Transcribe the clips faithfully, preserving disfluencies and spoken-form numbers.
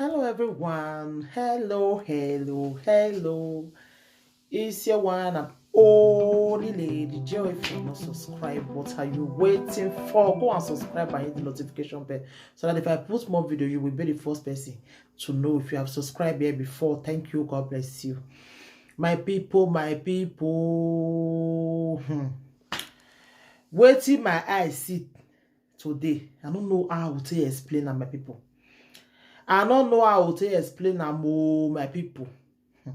Hello, everyone. Hello, hello, hello. It's your one and only lady Joy. If you not subscribe, what are you waiting for? Go and subscribe and hit the notification bell so that if I post more video, you will be the first person to know if you have subscribed here before. Thank you. God bless you. My people, my people. Hmm. Waiting my eyes see today. I don't know how to explain am, my people. I don't know how to explain am, oh, my people. Hmm.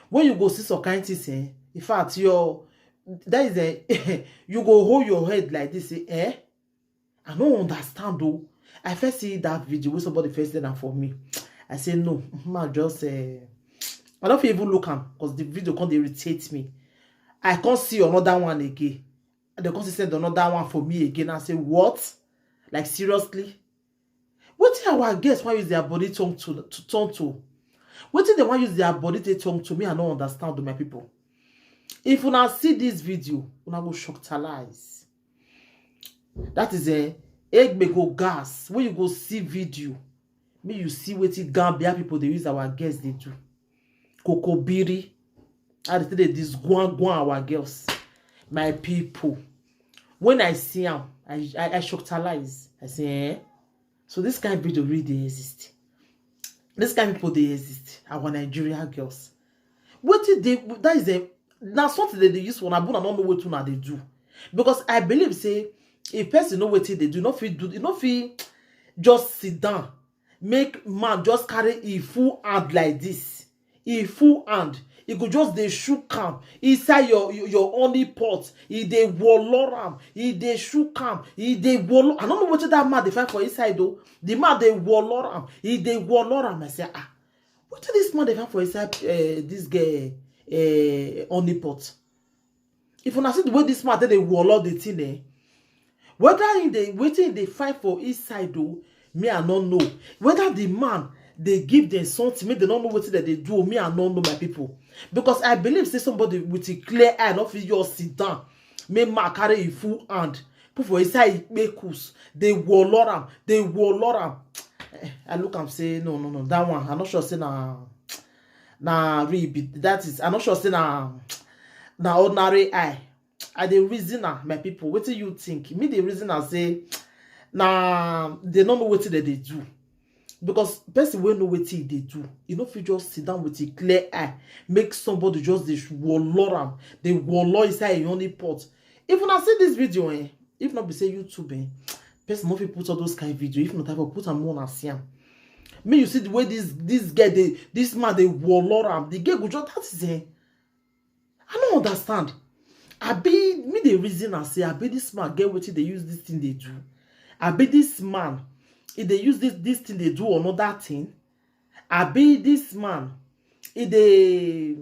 When you go see some kind things, eh? In fact, your that is a you go hold your head like this, eh? Eh? I don't understand though. I first see that video where somebody first did that for me. I say no, man, just uh, I don't feel even look am because the video can't irritate me. I can't see another one again. And they can't send another one for me again. I say what? Like seriously? What our guests want use their body tongue to, to turn to? What did they want use their body to tongue to me? I don't understand, my people. If una see this video, una go shock talize. That is a egg may go gas. When you go see video, me you see what Gambia people they use our guests they do. Kokobiri. I dey this guan guan our girls. My people. When I see am, I, I, I shock talize. I say, eh? So this kind of video really dey exist. This kind of people they exist. Our Nigeria girls. What did they that is a now something that they use for Nabuna don't know what una they do. Because I believe say if person know what they do, not feel do not feel just sit down. Make man just carry a full hand like this. A full hand. He go just dey shook am inside your your, your only pot. He dey walor am. He dey shook am. He dey walor. I don't know what that man dey find for inside though. The man dey walor am. He dey walor am. I say ah, what this man dey find for inside uh, this girl uh, only pot? If una see the way this man take dey wallow the thing, eh? Whether in the waiting they find for inside though, me I don't know. Whether the man they give them something, me they don't know what they, they do. Me I don't know my people because I believe say somebody with a clear eye, not fit just sit down. Me man carry a full hand, put for inside make us. They wallow am, they wallow am. Eh, I look and say no, no, no, that one. I'm not sure say na na real be that is. I'm not sure say na na ordinary eye. I dey reason am, my people. What do you think? Me the reason I say na they don't know what they, they do. Because person wey know wetin e dey do, e no fit just sit down with a clear eye, make somebody just dey wallow am, dey wallow inside im only pot. If una see this video, eh, if not be say YouTube, eh, person no fit put all those kind of video. If not, I go put am more and see am. Me, you see the way this this girl dey, this man dey wallow am. The girl go just that is eh. I don't understand. I be me the reason I say I be this man get wetin they use this thing they do. I be this man if they use this this thing they do another thing. I be this man if they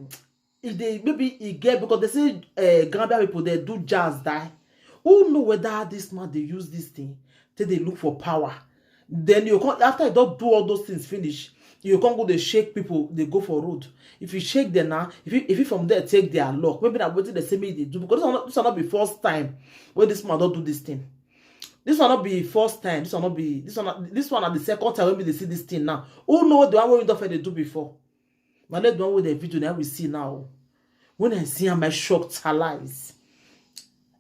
if they maybe he get because they say uh, Gambia people they do jazz die. Who know whether this man they use this thing till they look for power? Then you come after you don't do all those things finish, you can't go they shake people, they go for road. If you shake them now, if you if you from there take their luck, maybe that what they say me they do because this will not, this will not be first time when this man don't do this thing. This will not be first time. This will not be this one. This one at the second time when they see this thing now. Who know the one we don't they do before? Now let the one with the video now we see now. When I see am, I shocked her lies.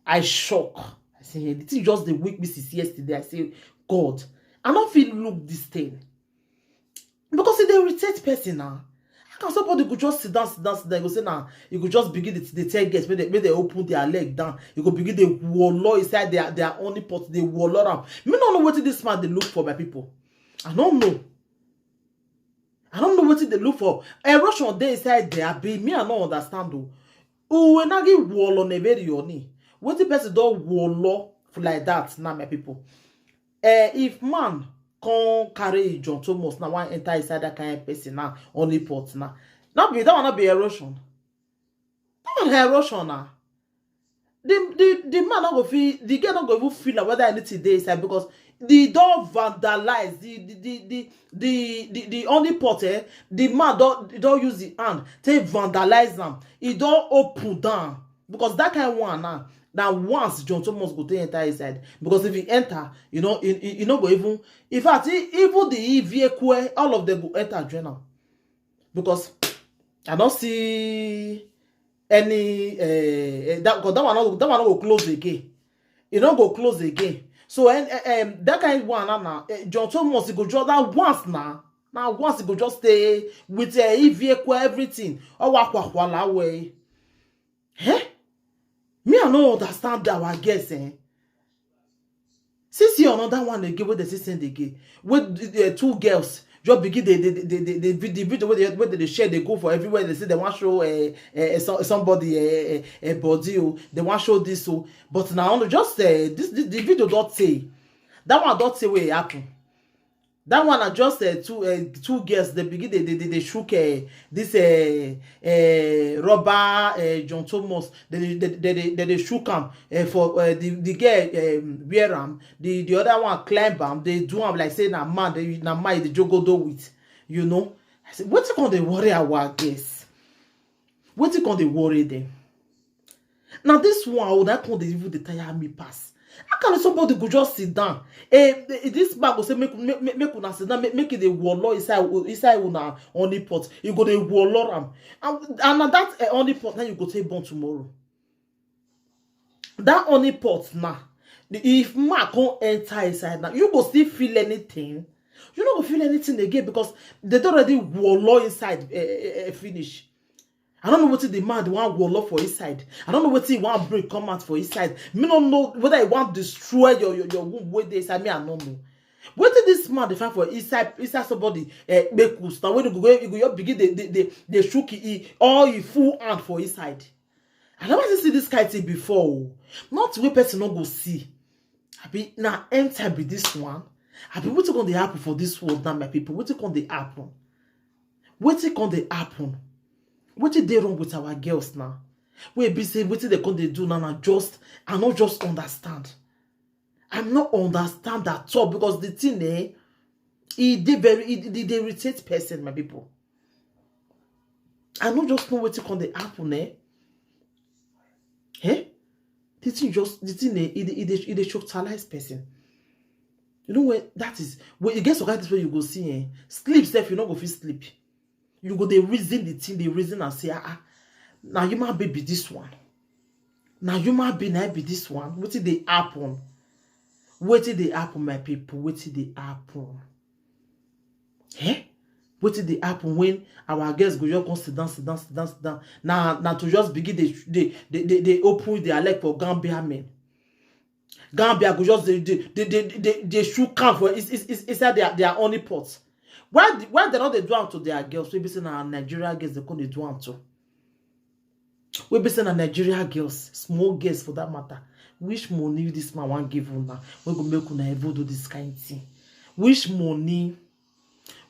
I shock. I say, hey, the thing just the week me since yesterday. I say, God, I don't feel look this thing. Because if they irritate person now, how can somebody go just sit down, sit down, sit down? You go say now, you go just begin to they tell guests when they when they open their leg down, you go begin the wallow inside their their only pot, they wallow around. Me don't know what this man they look for my people. I don't know. I don't know what they look for. Erosion they inside there be me I don't understand though. Uwe nagi wallow ne very oni. What the person don't wallow like that now my people. Eh, if man can't carry John Thomas now one enter inside that kind of person now only pot now. Not be that one not be erosion. That one erosion now. The the the man not go feel the girl not go even feel like whether anything they inside because the door vandalize the the the the the, the, the only pot eh, the man don't don't use the hand take vandalize them. He don't open down because that kind of one now Na once John Thomas go take enter inside, because if he enter, you know, he, he, he no go even. In fact, e- even the Iviekwe, all of them go enter join am, because I don't see any uh, that, 'cause that one no- that one no go close again. E no go close again. So and um, that kind one na na eh, John Thomas, he go just that once na na once he go just stay with uh, Iviekwe, everything. Owa kwakwala way. Eh? Me, I no understand our guests, eh? See, see another one again wey dem still send again. Wey the, the two girls just begin the the the the, the, the video wey they wey they dey share, they go for everywhere. They say they want show uh, uh, so, somebody uh, uh, uh, body o. They want show this o. But now just uh, this, this the video don't say that one don't say what happen. That one are just uh, two uh, two girls. They begin they they, they, they shook uh, this uh, uh, rubber uh, John Thomas. They they they, they, they, they shook him uh, for uh, the the girl um, wear am. The the other one climb am. They do am like say na man. They na man the jogodo with. You know. I say, what you gonna worry our guests? What you gonna worry them? Now this one, oh, that one dey even dey tire me pass. How can somebody go just sit down? Eh, eh, this man go say make make make, make una sit down, make, make it a warlord inside inside una honey pot. You go dey warlord am, and and na that uh, honey pot now you go take born tomorrow. That honey pot now, the- if man come enter inside now, you go still feel anything. You no go feel anything again because they don already warlord inside uh, uh, finish. I don't know what the man want warlock for inside. I don't know what he want bring come out for inside. Me don't know whether he want destroy your your, your womb wey dey inside. Me, I don't know. What did this man dey find for inside inside somebody uh, make us now when you go you go you begin the the the, the shook he all he full hand for inside. I never see this kind thing before. Oh. Not the way person no go see. I be now enter be this one. I be what going to happen for this world now, my people? What going to happen? What going to happen? What did they wrong with our girls now? We be say what they come they do now? Now just I not just understand. I'm not understand at all because the thing eh, it they very it, it they irritate person, my people. I no just know wetin come dey happen eh. Eh? The thing just the thing eh, e dey e dey e dey shocktalize person. You know when that is when you get some kind of thing wey you go see eh, sleep sef you no go fit sleep. You go dey reason the thing, dey reason and say ah ah, na human being be this one. Na human being na be this one. Wetin dey happen? Wetin dey happen, my people? Wetin dey happen? Eh? Wetin dey happen when our girls go just come sit down, sit down, sit down, sit down? Na na to just begin dey dey dey dey dey open their leg for Gambia men. Gambia go just dey dey dey dey dey dey shook am for is- is- is- inside their their honey pot. Why the- why dem no dey do am to their girls? Wey be say na Nigeria girls dey come dey do am to. Wey be say na Nigeria girls, small girls for that matter. Which money this man wan give una wey go make una even do this kind thing? Which money?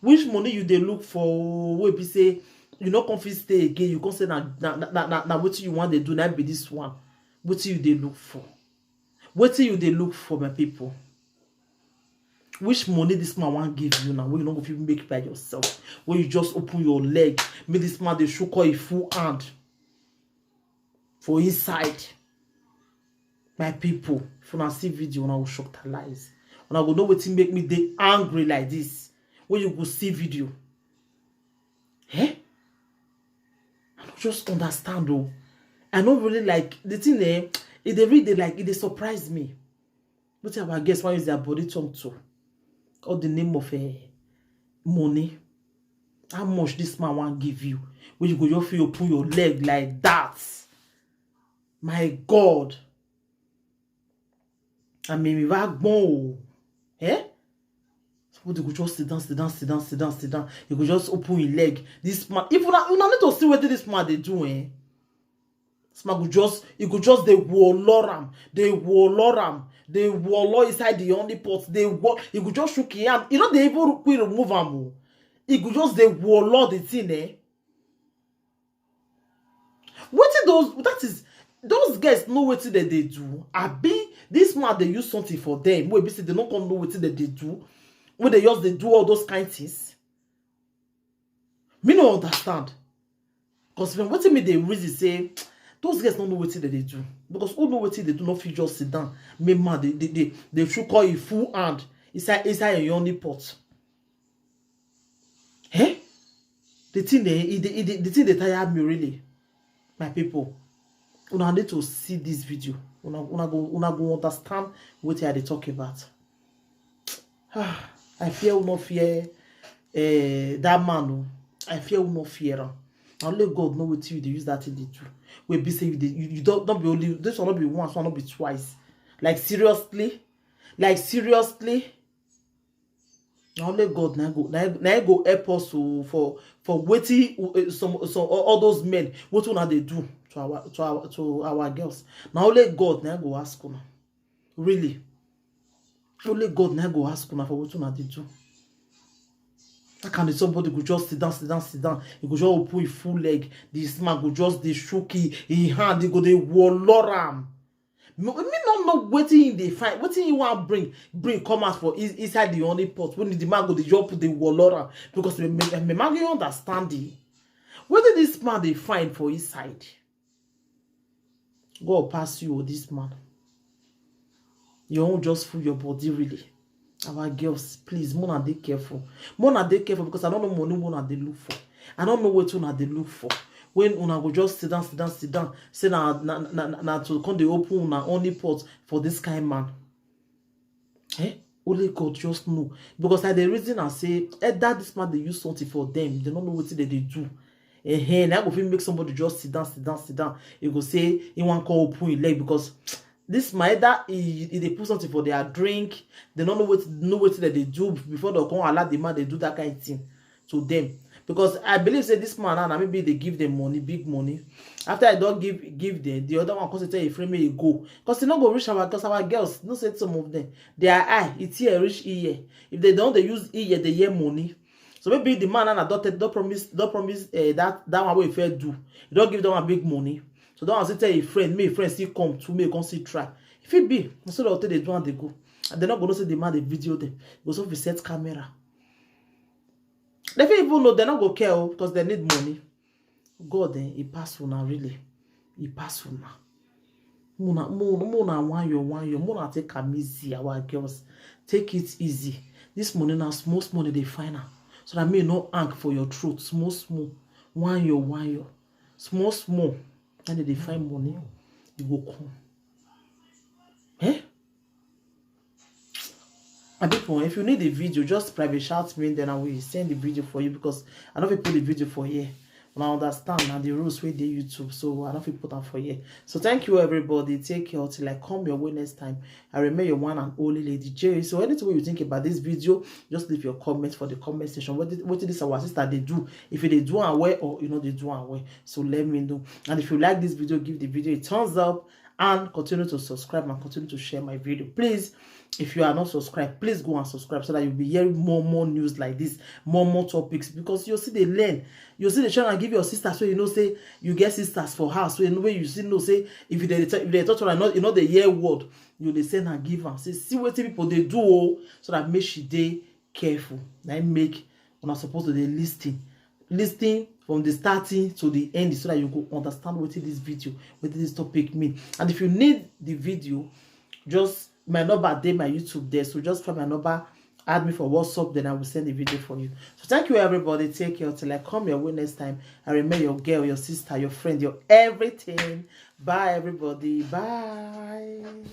Which money you dey look for? Oh, wey be say you no come fit stay again. You come say na na na na, na wetin you wan dey do na be this one. Wetin you dey look for? Wetin you dey look for, my people? Which money this man wan give you now? Wey you no go fit make by yourself? Wey you just open your leg, make this man dey shook all him full hand for inside. My people, if una see video, una go shocktalize. Una go know wetin make me dey angry like this. When you go see video, eh? I no just understand o. I no really like the thing eh. E dey really dey like e dey surprise me. Wetin our guests wan use their body talk to? All the name of eh, money. How much this man wan give you? Wey you go just fit open your leg like that? My God. I mean, if I gbon o, eh? Somebody go just sit down, sit down, sit down, sit down, sit down. You go just open your leg. This man, if una una need to see wetin this man dey do, eh? This man go just, he go just dey warlord am, dey warlord am, dey warlord inside the honey pot, dey war. He go just shook him hand. He no dey even quick remove am o. He go just dey warlord the thing, eh? Wetin those that is those girls know wetin dem dey do? Abi this man dey use something for them wey be say dem no come know wetin dem dey do, wey dey just dey do all those kind things? Me no understand. Cause when wetin me dey reason say Those girls don't know what they do, because who know what they do not fit just sit down. Me man, they they they, they should call a full hand inside inside a yoni pot. Eh? The thing they it, it, the thing they tire me really, my people. Una need to see this video. Una una go una go understand what I dey talk about. I fear will not fear uh, that man. Oh. I fear will not fear him. Only God know what you dey use that thing dey do. We be say you, dey, you, you don't not be only this one not be once, one not be twice. Like seriously, like seriously. Na only God na go na na go help us o for for wetin uh, some some all all those men wetin una dey do to our to our to our girls. Na only God na go ask una. Really. Only God na go ask una for wetin una dey do. How can somebody go just sit down, sit down, sit down? He go just open his full leg. This man go just dey shook him, him hand. He go dey wallor am. Me me no know wetin he dey find, wetin he wan bring bring come out for is- inside the honey pot. When the man go dey just put the wallor am because me me me man you understand the wetin this man dey find for inside. God pass you o, this man. Your own just full your body really. Our girls, please, mona dey careful. Mona dey careful because I don't know money mona dey look for. I don't know what una dey look for. When una go just sit down, sit down, sit down, say na na na na, na to come dey open una only pot for this kind man. Eh? Only God just know. Because I the reason I say eh, that this man they use something for them. They don't know what they, they do. Eh, eh, now go fit make somebody just sit down, sit down, sit down. You go say he want call open his leg because this man either he, he they put something for their drink. They don't know what know what that they do before they come allow the man they do that kind of thing to them. Because I believe say this man now maybe they give them money, big money. After I don't give give them, the other one come say tell a friend me go. Because they not go reach our because our girls, no say some of them. Their eye, it's here reach here. If they don't they use here, they hear money. So maybe the man and daughter don't promise don't promise uh, that that one will fair do. You don't give them a big money. So don't say tell a friend, me friend still come to me, come see try. If it be, so they'll take the do and they go. And they're not gonna say the man they video them. Go so we set camera. They fit even know they not go care because they need money. God eh, he pass una really. He pass una. Mona, mona, mona, one year, one year. Mona take am easy, our girls. Take it easy. This money now, small, small, they find out. So that me no hang for your throat. Small, small. One year, one year. Small, small. And they find money. You go come. Eh? And people, if you need the video, just private shout me, then I will send the video for you because I don't fit put the video for here. And I understand now the rules wey dey YouTube, so I don't fit put am for here. So thank you everybody. Take care till I come your way next time. I remain your one and only lady J. So anything you think about this video, just leave your comments for the comment section. What did, what did this our sister they do? If they do am well or you know they do am well, so let me know. And if you like this video, give the video a thumbs up and continue to subscribe and continue to share my video, please. If you are not subscribed, please go and subscribe so that you'll be hearing more more news like this, more more topics, because you see they learn. You see the channel give your sisters so you know say you get sisters for house, so you know where you see no say if they dey talk- if they talk to her, not you know the year word, you dey send her give am say see what people they do oh, so that make she dey careful. That make una supposed to dey listen listen from the starting to the end so that you go understand what this video, what this topic mean. And if you need the video, just my number dey my YouTube there, so just find my number, add me for WhatsApp, then I will send the video for you. So thank you everybody. Take care till I come your way next time. I remain your girl, your sister, your friend, your everything. Bye everybody. Bye.